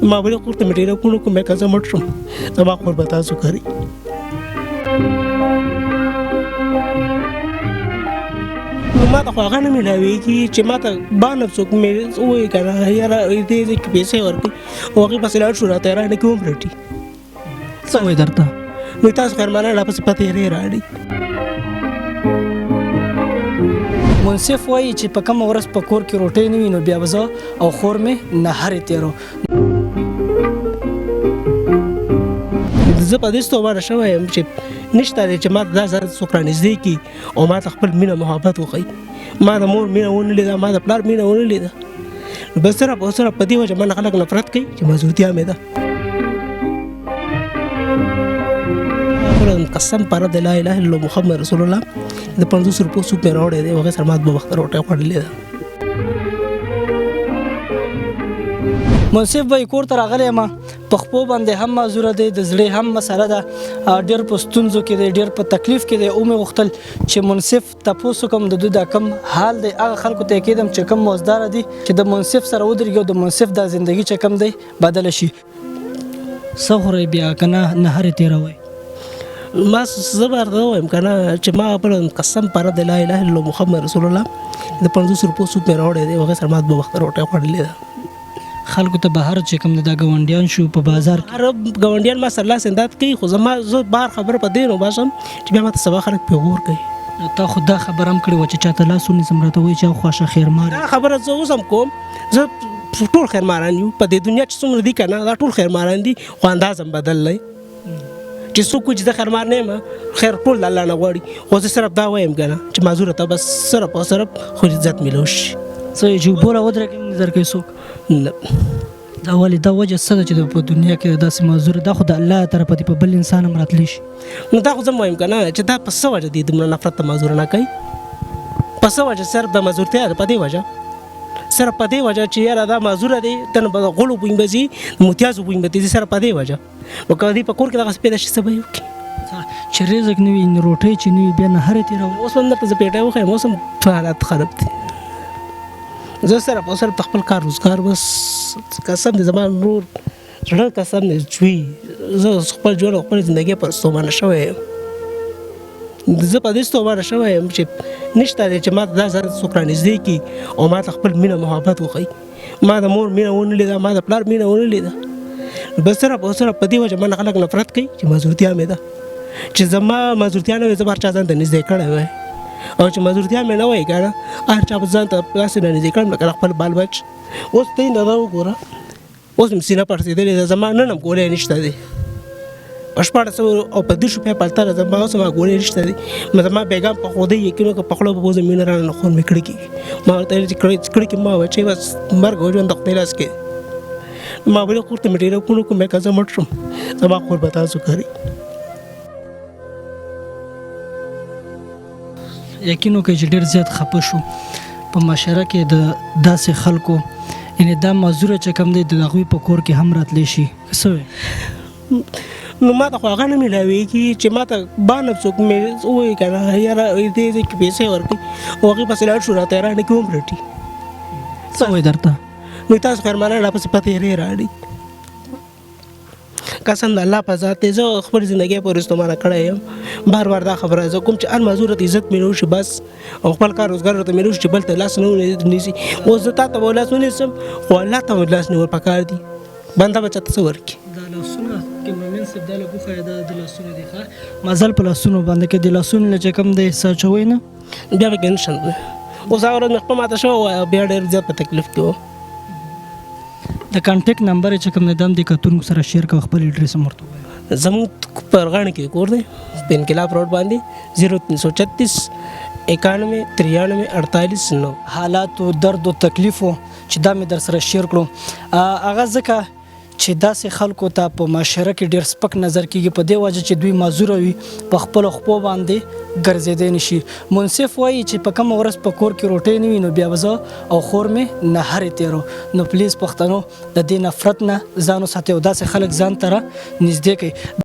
ما ولې خور ته مې ټیلیفون وکړو، مې که زه مړ شم زما خور به تاسو کوي. نو ما ته خو هغه نه میلاویږي چې ما ته بانه څوک مې ووایي که نه یاره دې ځای کې پیسې ورکړي، او هغې پسې لاړ شو، راته یې رانه کې هم رټي. څه وایي درته؟ نو تاسو خیرمانان راپسې په تیرې راړي. منصف وایي چې په کومه ورځ په کور کې روټۍ نه وي نو بیا به زه او خور مې نهرې تېرو. زه په دې ستومانه شوی یم چې نشته دی چې ما ته دا ځای څوک رانږدې کړي او ما ته خپل مینه محبت وښيي. ما د مور مینه ونه لیده، ما د پلار مینه ونه لیده، بس صرف او صرف په دې وجه ما نه خلک نفرت کوي چې مزورتیا مې ده. قسم پر رب لا اله الا محمد رسول الله د 50 روپو سوپ مې راوړی دی، هغې سره ما دوه وخته روټۍ خوړلې ده. منصف بھائی کور ته راغلی یم، په خپو باندې هم معذوره دی، د زړې هم مسله ده، ډېر په ستونزو کې دی، ډېر په تکلیف کې دی. ومې غوښتل چې منصف تپوس وکړم د دوی دا کوم حال دی، هغه خلکو ته یې کېدم چې کوم مزداره دي چې د منصف سره ودرېږي او د منصف دا زندګي چې کوم دی بدله شي. څه خورئ بیا که نه نهرې تېروئ؟ ما زه به درته ووایم که نه چې ما خپل قسم پر رب لا اله الا محمد رسول الله د 50 روپو سوپ مې راوړی دی، هغې سره ما دوه وخته روټۍ خوړلې ده. خلکو ته بهر چې کوم دا ګاونډیان شو په بازار کې، هر ګاونډیان ما سره لاس امداد کوي، خو زما زه بهر خبره په دې نه وباسم چې بیا ما ته سبا خلک پېغور کوي. تا خو دا خبره هم کړې وه چې چاته لاس ونیسم راته وایي چې خواشه خیرمار. دا خبره زه اوس هم کوم، زه ټول خیرماران یو په دې دنیا چې څومره دي که نه دا ټول خیرماران دي، خو انداز هم بدل دی چې څوک وایي چې زه خیرمار نه یم، خیر ټول د الله نه غواړي، خو زه صرف دا وایم که نه چې معذوره ته بس صرف او صرف خو عزت میلاو شي. څه یې چې اوبه راودرېږي نه درکوي څوک؟ نه. دا ولې دا وجه څه ده چې په دنیا کې داسې معذور دا خو د الله طرفه دی، په بل انسان هم راتلی شي؟ نو دا خو زه وایم که نه چې دا په څه وجه دی دومره نفرت ته معذور نه کوي؟ په څه وجه؟ صرف د معذورتیا ده، په دې وجه، صرف په دې وجه چې یاره دا معذوره دی، ته نه به د غوړو بوی به ځي، د متیازو بوی به ځي، صرف په دې وجه. نو که دوی په کور کې دغسې پیدا شي څه به یې وکړي؟ چې رزق نه وي، روټۍ چې نه وي، بیا نهرې تېروي. اوس هم درته زه پېټی وښیم، اوس هم حالات خراب دي. زه صرف او صرف د خپل کار روزګار بس قسم دی، زما نور زړه قسم دی چوي، زه خپل ژوند او خپله زندګي پر ستومانه شوی یم. زه په دې ستومانه شوی یم چې نشته دی چې ما ته دا ځای څوک رانږدې کړي او ما ته خپل مینه محبت وښيي. ما د مور مینه ونه لیده، ما د پلار مینه ونه لیده، بس صرف او صرف په دې وجه ما نه خلک نفرت کوي چې معذورتیا مې ده. چې زما معذورتیا نه وي زه به هر چا ځان ته نږدې کړی وای، او چې معذورتیا مې نه وای که نه هر چا به ځان ته داسې نه نږدې کړم لکه خپل بال بچ. اوس ته یې نه وګوره، اوس مې سینه پړسېدلې ده، زما نن هم ګولۍ نشته دی، په 1630 روپۍ پلته ده، زما اوس زما ګولۍ نشته دی. زما بېګام په خودۍ یقین وکړه، په خوله به بوځم، مینه رانه خور مې کړکي. ما ورته ویل چې کړکي ما وایي چې بس مرګ او ژوند د خدای لاس کې دی. ما بلې خور ته مې ټیلیفون وکړ، مې که زه مړ شم زما خور به تاسو کوي. یقین وکړئ چې ډېر زیات خفه شو په معاشره کې د داسې خلکو، یعنې دا معذوره چې کوم دی د هغوی په کور کې هم راتلی شي. څه وایې؟ نو ما ته خو هغه نه میلاویږي چې ما ته بانه څوک مې ووایي که نه یاره دې ځای کې پیسې ورکړي، او هغې پسې لاړ شو راته یې رانه کې هم رټي. څه وایي درته؟ نو تاسو خیرمانان راپسې په تیرې راړي. قسم د الله په ذات دی، زه خپل زندګۍ پورې ستومانه کړی یم. بار بار دا خبره زه کوم چې هر معذور ته عزت مې وشي بس، او خپل کار روزګار ورته مې وشي چې بل ته لاس نه ونیسي. اوس زه تا ته به لاس ونیسم، خو الله ته به لاس نیول پکار دي، بنده به چاته څه ورکړي؟ دا لاسونه کیمرامین صاحب دا لږ وښیه، دا د لاسونو دی ښه مزل په لاسونو باندې که د لاسونو نه چې کوم دی څه اچوئ نه بیا به کې نه شم. اوس هغه ورځ مې خپه ماته شوه وه، بیا ډېر زیات په تکلیف کې وم. د کانټیکټ نمبر چې کوم دی دا هم د کتونکو سره شیر کړه، خپل اډرس هم ورته ووایه. زموږ پرغاڼه کې کور دی په انقلاب روډ باندې، 0336 91 93 48 9. حالاتو درد او تکلیف و چې دا مې در سره شیر کړو، هغه ځکه چې داسې خلکو ته په معاشره کې ډېر سپک نظر کېږي، په دې وجه چې دوی معذوره وي، په خپلو خپو باندې ګرځېدی نه شي. منصف وایي چې په کومه ورځ په کور کې روټۍ نه وي نو بیا به زه او خور مې نهرې تېرو. نو پلیز پښتنو د دې نفرت نه ځان وساتئ او داسې خلک ځان ته را نږدې کړئ.